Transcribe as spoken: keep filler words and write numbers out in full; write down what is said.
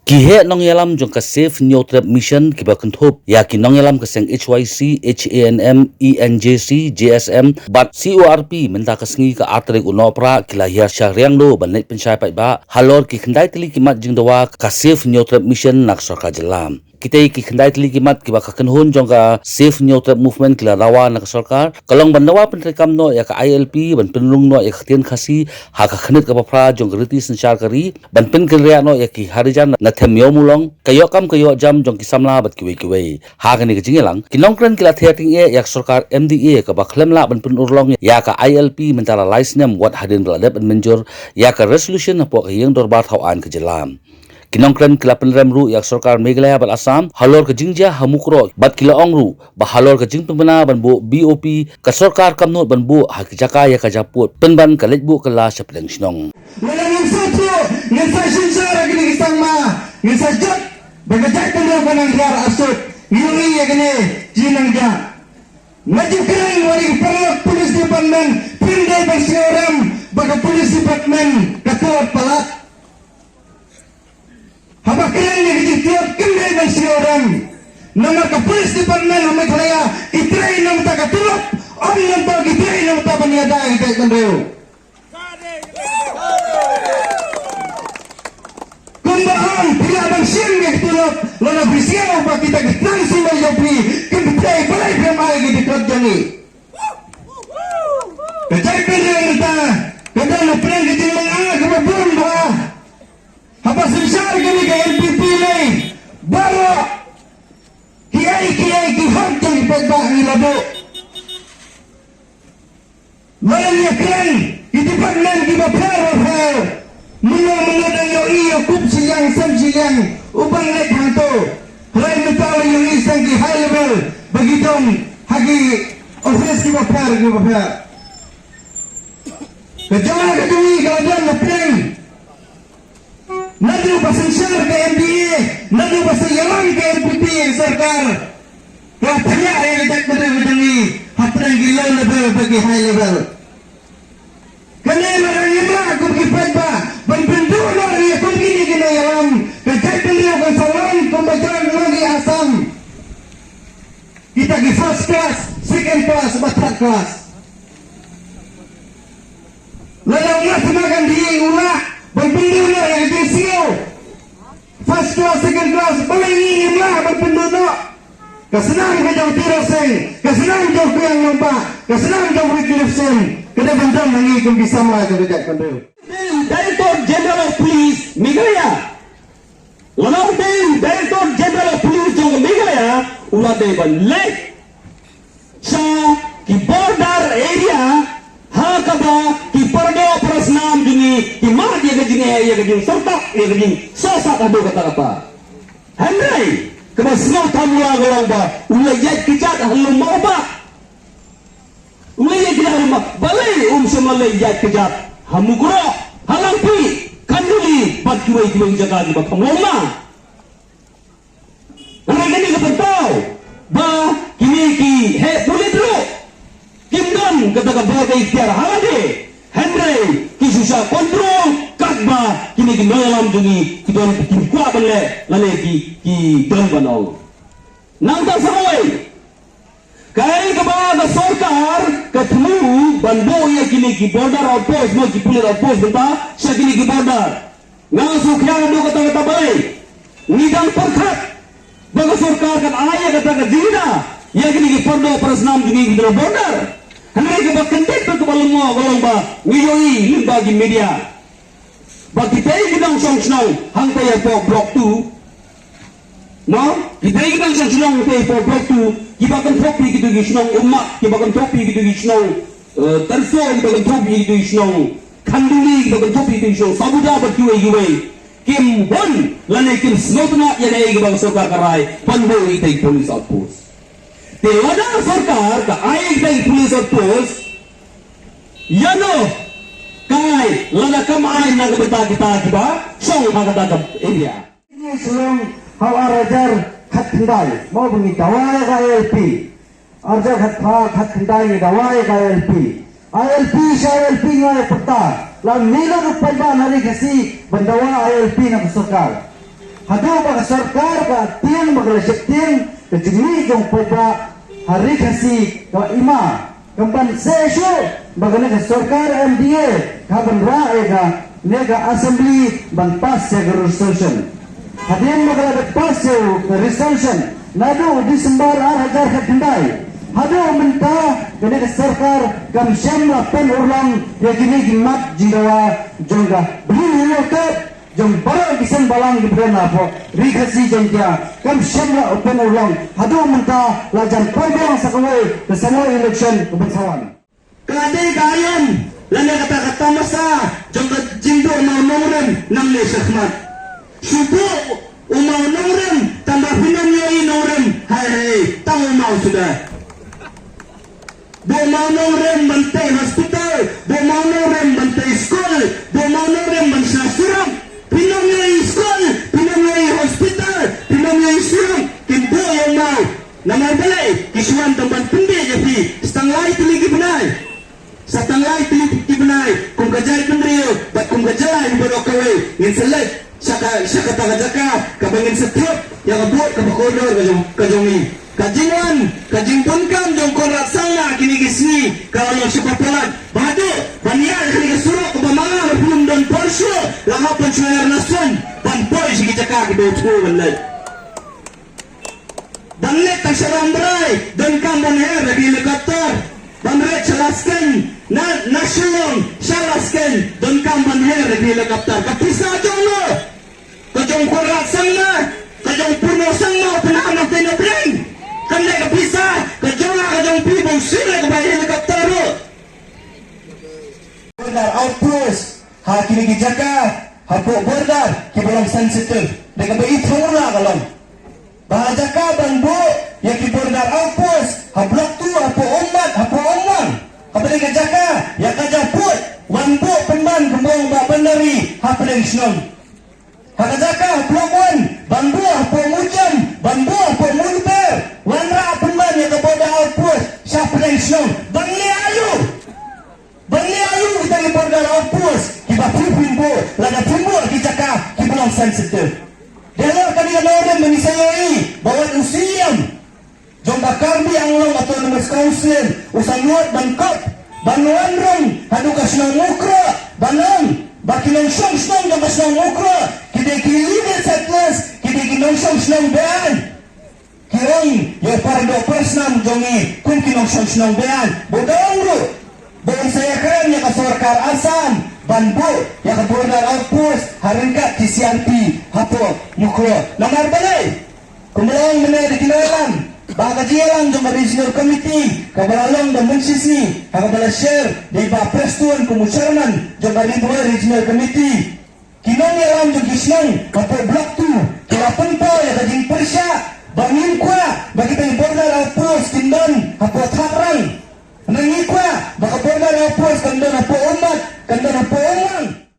Ki heh nongïalam jong ka Save Hynñiewtrep Mission kiba kynthup ïa ki nongïalam ka seng H Y C, H A N M, E N J C, J S M bad C O R P mynta ka sngi ka ar tarik u Nohprah ki la hiar sha Riangdo ban leit pynshai paidbah halor ki khyndai tylli ki mat jingdawa ka Save Hynñiewtrep Mission na ka sorkar jylla. Kitei ki khyndai tylli ki mat kiba ka kynhun jong ka Save Hynñiewtrep Movement ki la dawa na ka sorkar ka long ban dawa pyntreikam noh ïa ka I L P ban pynrung noh ïa ka ktien Khasi ha ka khynit kaba phra jong ka riti synshar ka ri, ban pynkynriah noh ïa ki Harijan na them Ïewmawlong, ka ïoh kam ka ïoh jam jong ki samla bad kiwei kiwei. Ha kane ka jingïalang, ki nongkren ki la tharai tyngeh ïa ka sorkar M D A kaba khlem lah ban pynurlong ïa ka I L P mynta la lai snem wat hadien ba la dep ban mynjur ïa ka resolution hapoh ka ïing dorbar thaw aiñ ka jylla. Ki nongkren ki la pynrem ruh ïa ka sorkar Meghalaya bad Assam halor ka jingjia ha Mukroh bad ki la ong ruh ba halor ka jingpynbna ban buh B O P ka sorkar kam nud ban buh ha ki jaka ïa ka japud pynban ka leit buh kylla sha pdeng shnong. Lada ngin sa thok, ngin sa synshar ha kine ki sangma, ngin sa jot ba ka jaitbynriew ka nang hiar arsut. Ngi ïohi ïa kine ki nang jah. Nga ju kren ïa ki paralok police department, phim dei ban sngewrem ba ka police department ka tlot palat. Haba kren ïa ka jingtiap, kim dei ban sngewrem. Namar ka police department ha Meghalaya ki trei na bynta ka tulop, ym na bynta ki trei na bynta ban ïada ïa ka jaitbynriew. Kumba ong, phi lah ban shim ïa ka tulop lada phi sngew ba kita ki tnat symbai jong phi kim trei, balei phim ai ki dkhot jong ngi? Ka jaitbynriew mynta ka don hapdeng ka jingmynga kaba bun bha. Haba synshar kane ka N P P lei, baroh kiei kiei ki hok jong ki paidbah ngi la buh. Lada ngi ïakren ki department kiba pher bapher, mynno mynno dang ïohi ïa kup shiliang sem shiliang u ban leit hangto. Hynrei mynta la ïohi seng ki high level ba ki don ha ki office kiba pher kiba pher. Ka jaka ka jong ngi ka la don hapdeng. Naduh ba synshar ka M D A, naduh ba sa ïalam ka N P P ïa ka sorkar, ka pynïaid ïa ka jaitbynriew ka jong ngi hapdeng ki low level bad ki high level. Kane lada ngim lah kum ki paidbah ban pynduh noh ïa kum kine ki nongïalam, ka jaitbynriew kan sa long kumba jong ngi Assam. Kita ki first class, second class bad third class. Lada u Mahatma Gandhi u lah ban pynduh noh ïa ka jingsngew first class, second class, balei ngi ngim lah ban pynduh noh? Ka snam ka jong u Tiro Singh, ka snam jong u Kwiang Nangbah, ka snam jong u Wycliffe Singh, ka dei ban don ha ngi kum ki samla jong ka jaitbynriew. Director General of Police Meghalaya. Lada u dei Director General of Police jong ka Meghalaya, u la dei ban leit sha ki border area, ha kaba ki paradoh parasnam jong ngi ki mad ïa ka jingeh, ïa ka jingsyrtak, ïa ka jingsahsat haduh katta katta. Hynrei kaba sngewthuh mo la ka long ba u la ïaid kjat ha lum Mawbah. U la ïaid kjat ha lum Mawbah. Balei um shym la leit ïaid kjat ha Mukroh, ha Langpih, Khanduli bad kiwei kiwei ki jaka kiba kham lawma? Hynrei kane ka pynpaw ba kine ki heh pulit ruh kim don kata ka bor ka iktiar ha lade, hynrei ki shu shah control katba kine ki nongïalam jong ngi ki don, kim kwah ban leh lane ki, ki don ban ong. Nangta sa kawei, kaei kaba ka sorkar ka thmu ban buh ïa kine ki border outpost, mo, ki police outpost mynta sha kine ki border. Nga sngewkhia haduh katta katta, balei ngi dang pyrkhat ba ka sorkar kan ai ïa kata ka jingïada ïa kine ki paradoh parasnam jong ngi kiba na border. Hynrei kaba kyndit bad kaba lyngngoh ka long ba ngi ïohi lyngba ki media ba kitei ki nongshong shnong hangtei hapoh Block two, no, kitei ki nongshong shnong hangtei hapoh Block two kiba kynthup ïa kito ki shnong Ummat, kiba kynthup ïa kito ki shnong, eh, Tyrso, kiba kynthup ïa kito ki shnong Khanduli, kiba kynthup ïa kito ki shnong Sabuda bad kiwei kiwei, kim hun lane kim sngewtynnat ïa kaei kaba ka sorkar ka rai ban buh ïa kitei ki police outpost. Te lada ka sorkar ka ai ïa kitei ki police outpost, ïano ka ai lada kam ai na ka bynta kita kiba shong ha kata ka area? Ngi shu long ha u ar hajar khatkhyndai, mo, ba ngi dawa ïa ka I L P. Ar hajar khatphra, khatkhyndai ngi dawa ïa ka I L P. I L P sha I L P ngi ïa pyrta. La mih lut u paidbah na Ri Khasi ban dawa I L P na ka sorkar. Haduh ba ka sorkar ka tieng ba ka la sheptieng ka jingmih jong paidbah ha Ri Khasi ka la ima. Kam ban seh shuh ba kane ka sorkar M D A ka ban rah ïa kane ka assembly ban pass ïa ka resolution. Hadien ba ka la dep pass ïa ka resolution naduh u December ar hajar khatkhyndai haduh mynta kane ka sorkar kam shym la pynurlong ïa kine ki mat jingdawa jong ka bri hi ïa ka jong baroh ki seng balang ki pdeng hapoh Ri Khasi Jaiñtia kam shym la pynurlong. Haduh mynta la jan poi biang sa kawei ka samoi election ka ban sa wan. Ka dei ka aïom lane kata ka tamasa jong ka jingbuh mawnongrim nangne shakhmat. Shu buh u mawnongrim tang ba phin ym ïohi nongrim, hai hai tang u maw suda. Buh mawnongrim ban tei hospital, buh mawnongrim ban tei skul, buh mawnongrim ban shna surok. Phin ym ïohi skul, phin ym ïohi hospital, phin ym ïohi surok. Kin buh ïa u maw. Namar balei? Ki shu wan tang ban pynbiej ïa phi. Sa tang lai tylli ki bnai. Sa tang lai tylli ki bnai kum ka jaitbynriew bad kum ka jylla baroh kawei ngin sa leit sha ka, sha kata ka jaka kaba ngin sa thep ïa ka vote kaba kordor ka jong, ka jong ngi. Ka jingwan, ka jingdonkam jong Conrad Sangma kine ki sngi ka la long sha palat. Ba haduh ban ïaid ha kane ka surok kaba ma nga ruh phim don por shuh, la hap ban shu ïaid na sum ban poi sha ki jaka kiba u thmu ban leit. Ban leit tang sha Rambrai, donkam ban her da ki helicopter. Ban leit sha Laskein, na, na Shillong sha Laskein, donkam ban her da ki helicopter. Ka pisa jong no? Ka jong Conrad Sangma, ka jong Purno Sangma, pynhap na tei na pdeng. Kane ka pisa ka jong nga, ka jong phi, ba u shu leit ka bai helicopter ruh. Border outpost ha kine ki jaka hapoh border kiba long sensitive. Dei kaba i thong la ka long. Ba ha jaka ban buh ïa ki border outpost ha Block two hapoh Ummat hapoh Umwan. Kaba dei ka jaka ïa ka japut wan buh pynban kumba ong Bah Bhandari ha pdeng shnong. Ha ka jaka ha Block one ban buh hapoh Mujan, ban buh hapoh Mundber, wanrah pynban ïa ka border outpost sha pdeng shnong. Ban leh aïu? Ban leh aïu kita ki border outpost kiba phi phin buh, lada phin buh ki jaka kiba long sensitive? Dei halor kane ka nongrim ba ngi sa ïohi ba wat u C E M jong ka Karbi Anglong Autonomous Council u sa nud ban kop ban wan rung haduh ka shnong Mukroh ban ong ba ki nongshong shnong jong ka shnong Mukroh ki dei ki illegal settlers, ki dei ki nongshong shnong be-aiñ. Ki ong ïa u paradoh parasnam jong ngi kum ki nongshong shnong be-aiñ. Ba u dang ruh ba un sa ïakren ïa ka sorkar Assam ban buh ïa ka border outpost ha ryngkat ki C R P hapoh Mukroh. Namar balei? Kumba la ong mynne da ki nongïalam ba ka jingïalam jong ka Regional Committee kaba la long da mynshisngi ha kaba la share da i Bah Prestone kum u Chairman jong ka Ri Bhoi Regional Committee. Ki nongïalam jong ki shnong hapoh Block two ki la pynpaw ïa ka jingpyrshah ba ngim kwah ba kita ki border outpost